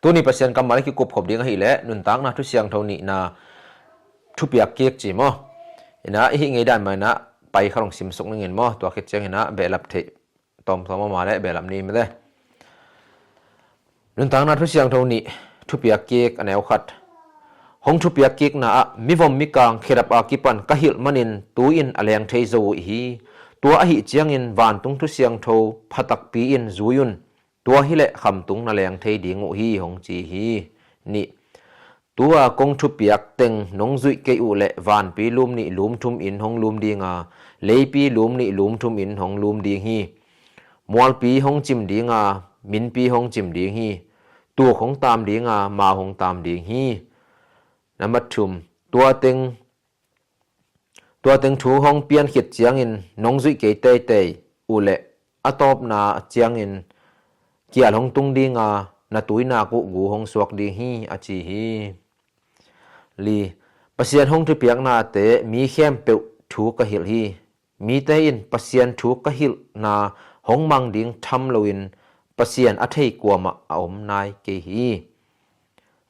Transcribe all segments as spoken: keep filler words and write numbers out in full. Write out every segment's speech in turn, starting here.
Tuni Pasian kammal i kikup khop ding ahih leh nuntakna thusiangtho nihna thupiak kik ci maw? Inah i hih ngei dan mah inah pai khat hong simsuk ning in maw? Tua khit ciang inah behlap theih tawmtawm a om leh behlap ni mete. Nuntakna thusiangtho nih thupiak kik a neu khat. Hong thupiak kikna ah mivom mikang khedap a kipan ka hilh manin tu-in a leng thei zo uh hi. Tua ahih ciangin vantung thusiangtho pha takpi in zui un. Tua hileh khamtung na leng thei ding uh hi hong ci hi. Nih. Tua kong thupiak teng nong zuih kei uh leh vanpi lum nih lum thum in hong lum ding a, leipi lum nih lum thum in hong lum ding hi. Mualpi hong cim ding a, minpi hong cim ding hi. Tuk hong tam ding a, mau hong tam ding hi. Nambat thum. Tua teng Tua teng thu hong pian khit ciangin nong zuih kei teitei uh leh a tawpna ciangin kial hong tung ding a, na tuinak uh gu hong suak ding hi, a ci hi. Li. Pasian hong thupiaknate mi khempeuh thu ka hilh hi. Mite in Pasian thu ka hilhna hong mang ding tham loin Pasian a thei kuamah a om nai kei hi.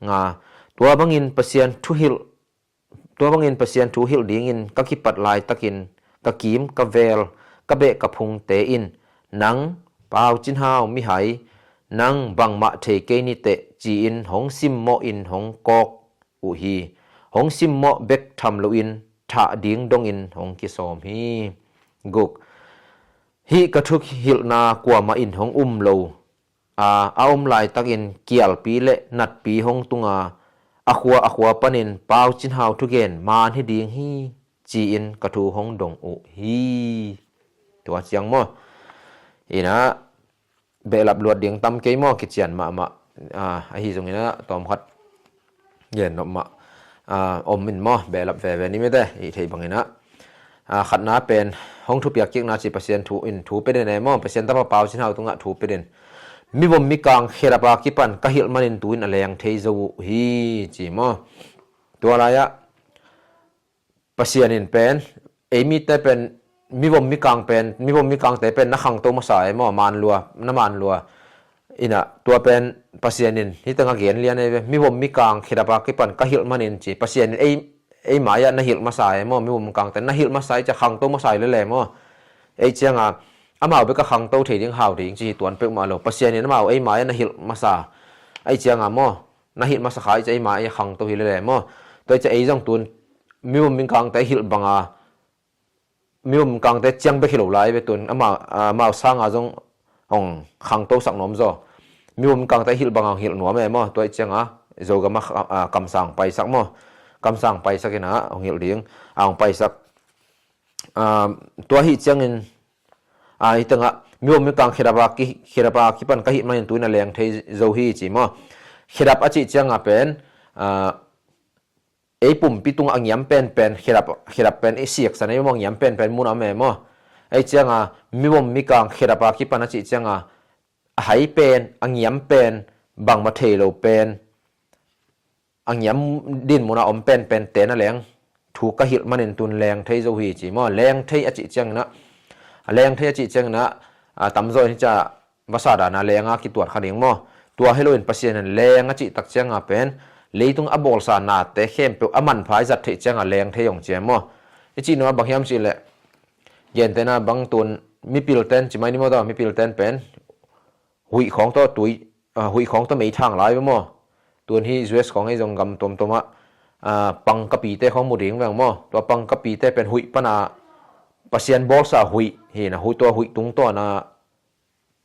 Nga. Tua bangin Pasian thu hilh Tua bangin Pasian thu hilh dingin ka kipat laitakin ka kim ka vel ka beh ka phungte in, "Nang Pau Cin Hau mihai, nang bangmah thei kei ni teh," ci-in hong simmawh in hong kawk uh hi. Hong simmawh bek tham loin thah ding dongin hong kisawm hi. Guk. Hih ka thuhilhna kuamah in hong um lo a, a om laitakin kialpi le natpi hong tunga, a khua a khua panin Pau Cin Hau thugen man hi ding hi, ci-in ka thu hong dong uh hi. Tua ciang maw? Inah, behlap luat ding tam kei maw, kician mahmah. A, ahi zongin ah tawmkhat gen nop mah, a, om in maw, behlap veve ni mete, i theih bangin ah. A, khatna pen, hong thupiak kikna ci Pasian thu in thu pia den e maw, Pasian tapa Pau Cin Hau tungah thu pia den. Mivom mikang khedap a kipan ka hilh manin tu-in a leng thei zo uh hi, ci maw. Tua lai-ah, Pasian in pen, ei mite pen, mivom mikang pen, mivom mikangte pen na khangto masa e maw, manlua, na manlua. Inah, tua pen Pasian in, hih tengah gen lian ei ve, mivom mikang khedap a kipan ka hilh manin ci, Pasian in ei, ei mai-ah na hilh masa e maw, mivom mikangte na hilh masa i cia khangto masa i lele maw. Ei cianga, amau bek a khangto thei ding hau ding ci hi tuan peuhmah lo. Pasian in amau ei mai-ah na hilh masa. Ei cianga maw, na hilh masa kha i cia ei mai-ah khangto hi lele maw. Tua i cia ei zong tun, mivom mikangte hilh banga, mivom mikangte ciang bek hi lo lai ve tun, amau, amau sanga zong hong khangtosak nuam zaw. Mivom mikangte hilh banga hong hilh nuam e maw. Tua i cianga, Zogama, a, kamsang paisak maw. Kamsang paisak ina hong hilh ding, a hong paisak. A, tua hi ciangin, a, hi tengah, mivom mikang khedap a ki, khedap a kipan ka hilh manin tu-in a leng thei zo hi ci maw. Khedap a cih cianga pen, a, ei pumpi tungah a ngiam penpen, khedap, khedap pen i siaksan ei maw, a ngiam penpen mun a om e maw. Ei cianga, mivom mikang khedap a kipan a cih cianga, a hai pen, a ngiam pen, bangmah thei lo pen, a ngiam din muna om penpen te na leng thu ka hilh manin tun leng thei zo hi ci maw. Leng thei a cih ciangin ah, a leng thei a cih ciangin ah, a tamzaw in hi cia vasa dana lenga kituat kha ding maw. Tua hi loin Pasian in leng a cih tak cianga pen, leitung a bawlsa nate khempeuh a manpha i zat theih cianga leng thei hong ci e maw. I cih nua bang hiam cih leh, gentehna bang tun mipil ten ci mai ni maw, tua mipil ten pen huih khawng tawh tui, a, huih khawng tawh meithang lai ve maw. Tun hi U S khawng ei zong gam tuamtuamah, a, pangkapite khawng mu ding veng maw. Tua pangkapite pen huih pana Pasian bawlsa huih hi na, huih tua huih tung tawh na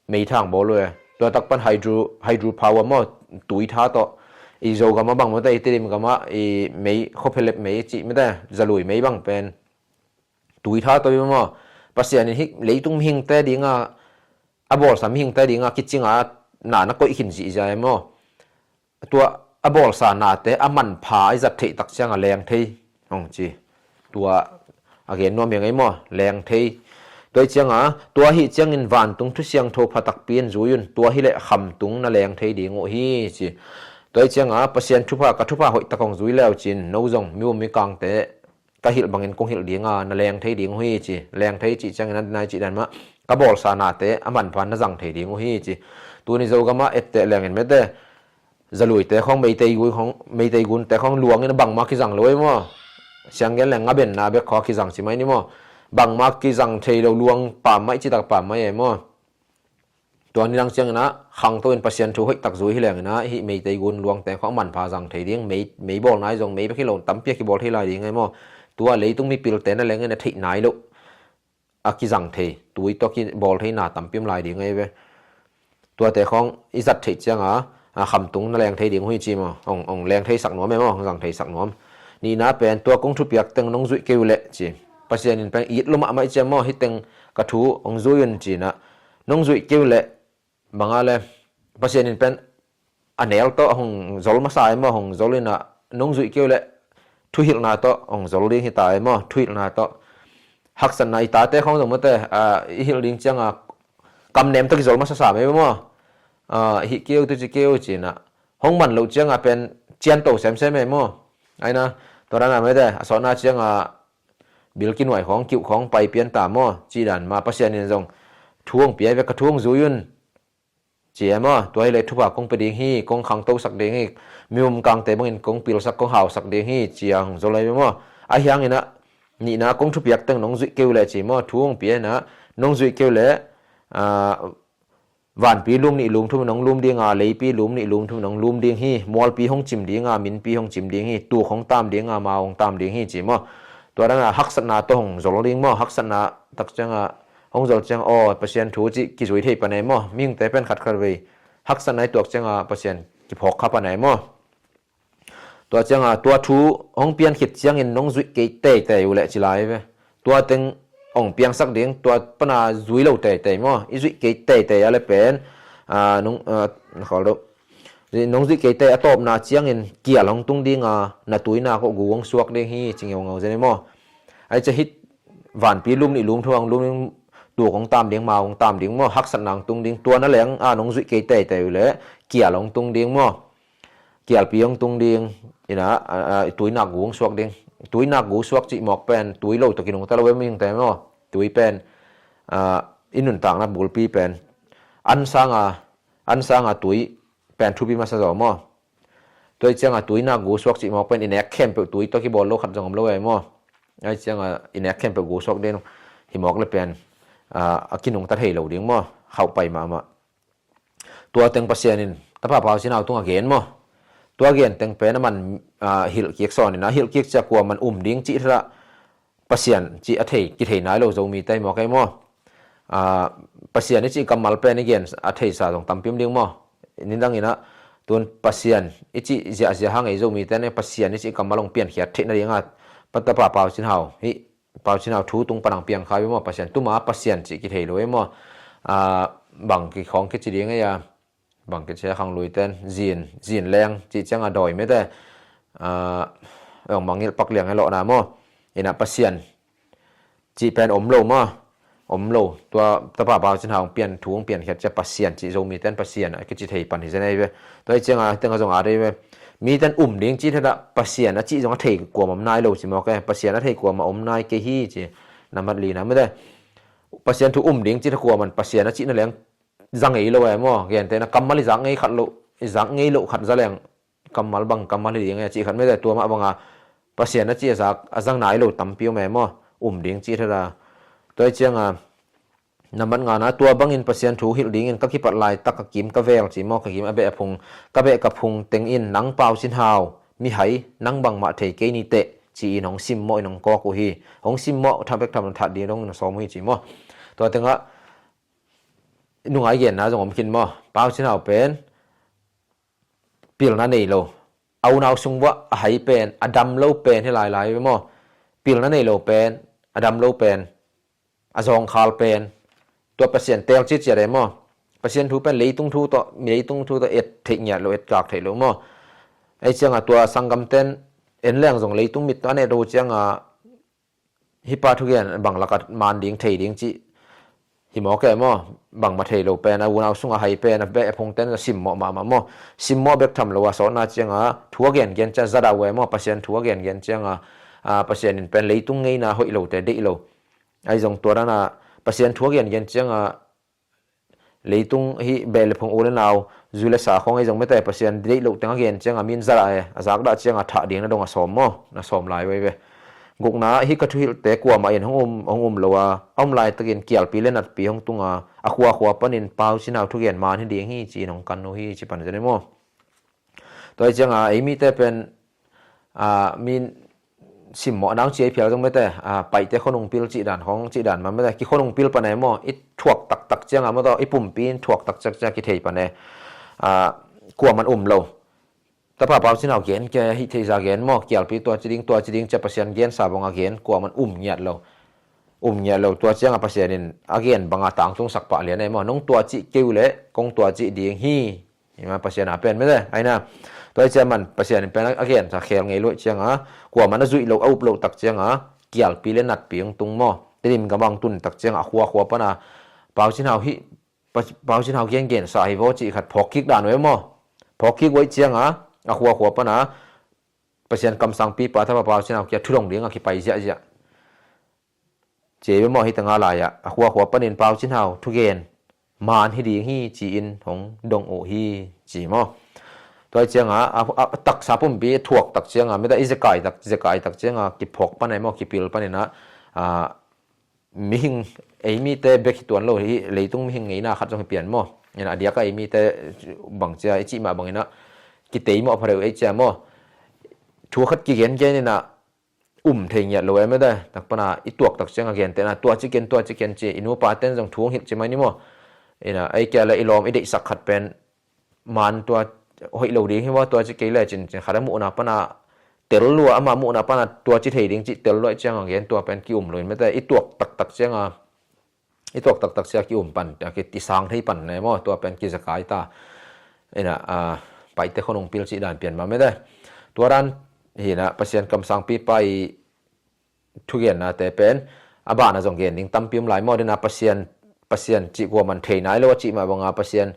meithang bawl uh e. Tua tak pan hydro, hydro power maw, tui tha tawh. I Zogam a bang mawte, i Tedim gamah i mei, khuaphelep mei cih mawte, zalui mei bang pen tui tha tawh i maw. Pasian in hih leitung mihingte dinga, a bawlsa mihingte dinga kicinga na na koih khin zihziah e maw. Tua a bawlsa nate a manpha i zat theih tak cianga leng thei hong ci. Tua a gen nuam hi ing ei maw, leng thei. Tua i cianga, tua hi ciangin vantung thusiangtho pha takpi in zui un, tua hileh khamtung na leng thei ding uh hi ci. Tua i cianga, Pasian thupha, ka thupha hoih tak hong zui leu cin, no zong mi um mi kangte ka hilh bangin kong hilh dinga na leng thei ding uh hi ci. Leng thei cih ciangin a dinai cih dan mah, ka bawlsa nate a manpha na zang thei ding uh hi ci. Tuni Zogam ah etteh lengin mete, Zaluite khawng, Meitei gun khawng, Meitei gunte khawng luang in a bangmah kizang lo ei maw. Sianggen le ngabenna bek khawng kizang ci mai ni maw. Bangmah kizang thei lo, luang pam mai, citak pam mai ei maw. Tua nidang ciangin ah khangto in Pasian thu hoihtak zui hi lengin ah hih Meitei gun luangte khawng manpha zang thei ding, mei, mei bawl nai zong mei bek hi lo, tampi a kibawl thei lai ding ei maw. Tua leitung mipilte na lengin a theih nai lo a kizang thei, tui tawh kibawl theina tampi om lai ding ei ve. Tuate khawng i zat theih cianga, a, khamtung na leng thei ding uh hi ci maw. Hong, hong leng theisak nuam ei maw, hong zang theisak nuam. Nihna pen tua kong thupiak teng nong zuih kei uh leh ci. Pasian in pen it lo mahmah i ciam maw, hih teng ka thu hong zui un cinah. Nong zuih kei uh leh banga le Pasian in pen a nel tawh hong zol masa ei maw, hong zol inah nong zuih kei uh leh thuhilhna tawh hong zol ding hi ta ei maw, thuhilhna tawh. Haksatna i tate khawng zong mawte, a, i hilh ding cianga kamnem tawh kizol masa sam ei maw. A, hih kei uh, tu ci kei uh cinah. Hong man loh cianga pen cianto semsem ei maw. Aina, tua dana mawte, a sawtna cianga bil kinuai khawng, kiuh khawng pai pian ta maw, cih dan mah Pasian in zong thu hong pia ei ve, ka thu hong zui un. Ci ei maw, tua hi leh thupha kong pia ding hi, kong khangtosak ding hi, mi um kangte bangin kong pilsak, kong hausak ding hi, ci a hong zol ei ve maw. Ahi hanginah, nihna kong thupiak teng nong zuih kei uh leh ci maw, thu hong pia inah, nong zuih kei uh leh, a, vanpi lum nih lum thum nong lum dinga, leipi lum nih lum thum nong lum ding hi, mualpi hong cim dinga, minpi hong cim ding hi, tuk hong tam dinga, mau hong tam ding hi, ci maw. Tua dana haksatna tawh hong zol ding maw, haksatna tak cianga, hong zol ciang, aw, Pasian thu cih kizui thei pan ei maw. Mihingte pen khatkhat vei haksatna i tuak cianga Pasian kiphawk kha pan ei maw. Tua cianga tua thu hong pian khit ciangin nong zuih kei teitei uh leh ci lai ve. Tua teng hong piangsak ding, tua pana zui lo teitei maw. I zuih kei teitei a le pen, a, nong, a, na khawl deuh. Nong zuih kei tei a tawpna ciangin kial hong tung dinga, na tuinak uh gu hong suak ding hi, ci ngeungau zen ei maw. Ai cia hih vanpi lum nih lum thum hong lum ding, tuk hong tam ding, mau hong tam ding maw, haksatna hong tung ding, tua na leng a nong zuih kei teitei uh leh kial hong tung ding maw. Kialpi hong tung ding, ina, a, a, tuinak gu hong suak ding. Tuinak gu suak cih mawk pen, tui lo tawh kinungta lo em mihingte maw. Tui pen, a, i nuntakna bulpi pen. An sanga, an sanga tui pen thupi masa zaw maw. Tua i cianga tuinak gu suak cih mawk pen i nek khempeuh tui tawh kibawl lo khat zong om lo ei maw. Ai cianga i nek khempeuh gu suak den hi mawk le pen, a, a kinungta thei lo ding maw. Khauh pai mahmah. Tua teng Pasian in Tapa Pau Cin Hau tungah gen maw. Tua gen teng pen a man, a, hilh kik sawn ina, hilh kik cia kua man um ding cih thei la Pasian cih a thei, kithei nai lo Zomite hi mawk ei maw. A, Pasian i cih kammal pen i gen a theisa zong tampi om ding maw. Nidang ina tun Pasian i cih ziahziah hang ei Zomite ne Pasian i cih kammal hong piankhiat theih nadinga Tapa Pau Cin Hau hi, Pau Cin Hau thu tung pan hong piang kha hi maw, Pasian tuma Pasian cih kithei lo ei maw. A, bang kikhawng kici ding ei a, bang kici a khang lui ten, zin, zin leng, cih cianga dawi mete, a, ong mangilh pak liang ei lawhna maw. Ina Pasian cih pen om lo maw. Om lo. Tua Tapa Pau Cin Hau hong pian thu hong piankhiat cia Pasian cih Zomi ten Pasian a kici thei pan hi zen ei ve. Tua hi cianga tenga zong a dei ve. Mi ten um ding cih thei la Pasian a cih zong a thei kuamah om nai lo ci mawk e. Pasian a thei kuamah om nai kei hi ci. Nambat lina mete. Pasian thu um ding cih thei kuamah Pasian a cih na leng za ngei lo e maw. Gente na kammal i zak ngei khat lo, i zak ngei lo khat za leng kammal bang kammal hi ding e cih khat mete tua mah banga Pasian a cih a zak, a zang nai lo tampi om e maw. Um ding cih thei la. Tua hi cianga nambat ngana tua bangin Pasian thu hilh dingin ka kipat laitak ka kim ka vel ci maw, ka kim a beh a phung, ka beh ka phung teng in nang Pau Cin Hau, mihai, nang bangmah thei kei ni teh, ci-in hong simmawh in hong kawk uh hi. Hong simmawh tha bek tham that ding dong in hong sawm uh hi ci maw. Tua tengah nungai genna zong om khin maw. Pau Cin Hau pen pilna nei lo. A unau sung vuah a hai pen, a dam lo pen hi lailai ve maw. Pilna nei lo pen, a dam lo pen, a zawngkhal pen, tua Pasian teel ciatciat e maw. Pasian thu pen leitung thu tawh, leitung thu tawh et theih ngiat lo, et kak theih lo maw. Ei cianga tua sanggam ten en leng zong leitung mit tawh an et uh cianga hih pa thugen bang laka man ding thei ding cih hi mawk e maw. Bangmah thei lo pen, a unau sung a hai pen, a beh a phung ten a simmawh mahmah maw. Simmawh bek tham lo a sawtna cianga thu a gengen cia za dah uh e maw. Pasian thu a gengen cianga, a, Pasian in pen leitung ngeina hoih lote deih lo. Ahi zong tua dana Pasian thu a gengen cianga Leitung hih beh le phung, u le nau, zu le sa khawng ei zong mete, Pasian deih loh teng a gen cianga min za dah e, a zak dah cianga thah ding na dong a sawm maw, na sawm lai veve. Gukna, hih ka thuhilhte kuamah in hong um, hong um lo a, a om laitakin kialpi le natpi hong tunga, a khuakhua panin Pau Cin Hau thugen man hi ding hi ci-in hong kan uh hi ci pan zen e maw. Tua hi cianga ei mite pen, a, min simmawh nang ci ei phial zong mete, a, Paite khonung pil cih dan khawng cih dan ma mete, ki khonung pil pan e maw, i thuak taktak cianga maw tawh, i pumpi in thuak taktak cianga kithei pan e, a, kuaman um lo. Tapa Pau Cin Hau gen kia hih theihza gen maw, kialpi tua ci ding, tua ci ding cia Pasian gensa banga gen kuaman um ngiat lo. Um ngiat lo, tua cianga Pasian in a gen banga tangtungsak pah lian e maw, nong tua cih kei uh leh kong tua cih ding hi. Ima Pasian a pen mete, aina. Tua hi ciaman Pasian in pen a gensa khel ngei luaih cianga, kuaman a zuih loh, a up loh tak cianga, kialpi le natpi hong tung maw. Tedim gama hong tun tak cianga, a khuakhua pana Pau Cin Hau hih, Pa-, Pau Cin Hau gengensa hi vaw cih khat phawk kik dan uh e maw. Phawk kik uaih cianga, a khuakhua pana Pasian kamsangpipa Tapa Pau Cin Hau kia thudong dinga kipai ziahziah. Ci ei ve maw, hih tanga lai-ah a khuakhua panin Pau Cin Hau thugen man hi ding hi ci-in hong dong uh hi ci maw. Tua hi cianga, a, a, a taksa pumpi thuak tak cianga, mita i zekai tak, zekai tak cianga kiphawk pan e maw, kipil paninah, a, mihing, ei mite bek hi tuan lo, hih leitung mihing ngeina khat zong hi pian maw. Ina a diaka ei mite bang cia i cih mah banginah kitei mawh pha deuh ei cia maw. Thu khat kigen geninah um thei ngiat lo em e te, tak pana i tuak tak cianga gentehna tua ci ken, tua ci ken ci, i nupa ten zong thu hong hilh ci mai ni maw. Ina ei kia le i lawm i deihsak khat pen man tua hoih lo ding hi maw, tua ci kei le cin, cin khat a muhna pana tel lua, ama muhna pana tua ci thei ding cih tel lua i cianga gen tua pen ki-um lo in mete, i tuak taktak cianga, i tuak taktak cia ki-um pan, a ki, i sang thei pan ne maw, tua pen kizakai ta. Ina, a, Paite khonung pil cih dan pian ma mete. Tua dan hina Pasian kamsangpipa i thugennate pen a bana zong gen ding tampi om lai maw, dena Pasian, Pasian cih kuaman thei nai lo a cih mah banga Pasian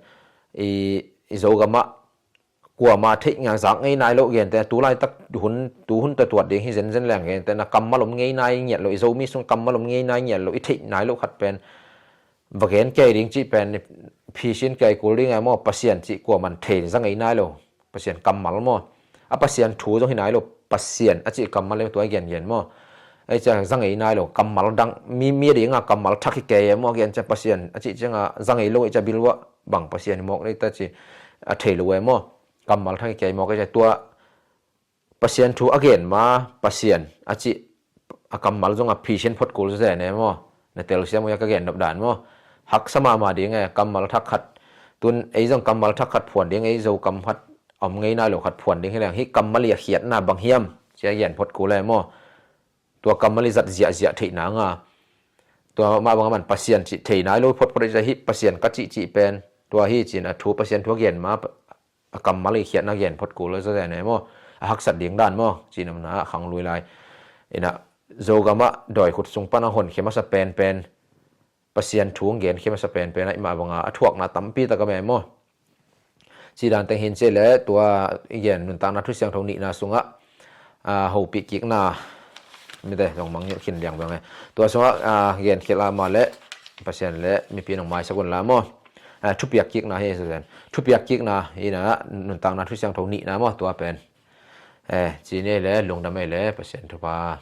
i, i Zogamah kuama theih ngah zak ngei nai loh gente, tu laitak hun, tu hun tatuat ding hi zenzen leng gente, na kammal om ngei nai ngiat loh, i Zomi sung kammal om ngei nai ngiat loh, i theih nai loh khat pen va gen kei ding cih pen phisin kei kul ding e maw, Pasian cih kuaman thei za ngei nai lo, Pasian kammal maw. A Pasian thu zong hi nai lo, Pasian a cih kammal le tua i gengen maw. Ei cia za ngei nai lo, kammal dang, mi, mi a dinga kammal thak hi kei e maw, a gen cia Pasian a cih cianga za ngei lo, ei cia bilua bang Pasian hi mawk dei ta ci a thei lo e maw. Kammal thak hi kei mawk e cia tua Pasian thu a gen ma, Pasian a cih a kammal zonga phisin phot kul zazen e maw. Na telsiam uh ia ka gen nop dan maw. Haksa mahmah ding e, kammal thak khat. Tun ei zong kammal thak khat phuan ding, ei Zo kam khat om ngei nai lo khat phuan ding hi leng, hih kammal i a khiatna bang hiam cia gen phot kul e maw. Tua kammal i zat ziahziah theihna nga. Tua mah banga man Pasian cih thei nai lo photphot i cia hih Pasian ka cih cih pen tua hi cin a thu, Pasian thu a gen ma a kammal i khiatna gen phot kul a zazen e maw. A haksat ding dan maw, cinamna a khang lui lai. Ina Zogamah dawi khut sung pana honkhia masa penpen, Pasian thu hong genkhia masa penpen a i mah banga a thuakna tampi tak a me maw. Cih dan teng hin cia le tua i gen nuntakna thu siangtho nihna sungah, a, hopih kikna mite zong mang nilh khin liang bang e. Tua sungah, a, gen khilh a mah le Pasian le mipi nong maisak un la maw. A, thupiak kikna hi zazen. Thupiak kikna hina nuntakna thu siangtho nihna maw tua pen. E, ci ni le lungdam ei le Pasian thupha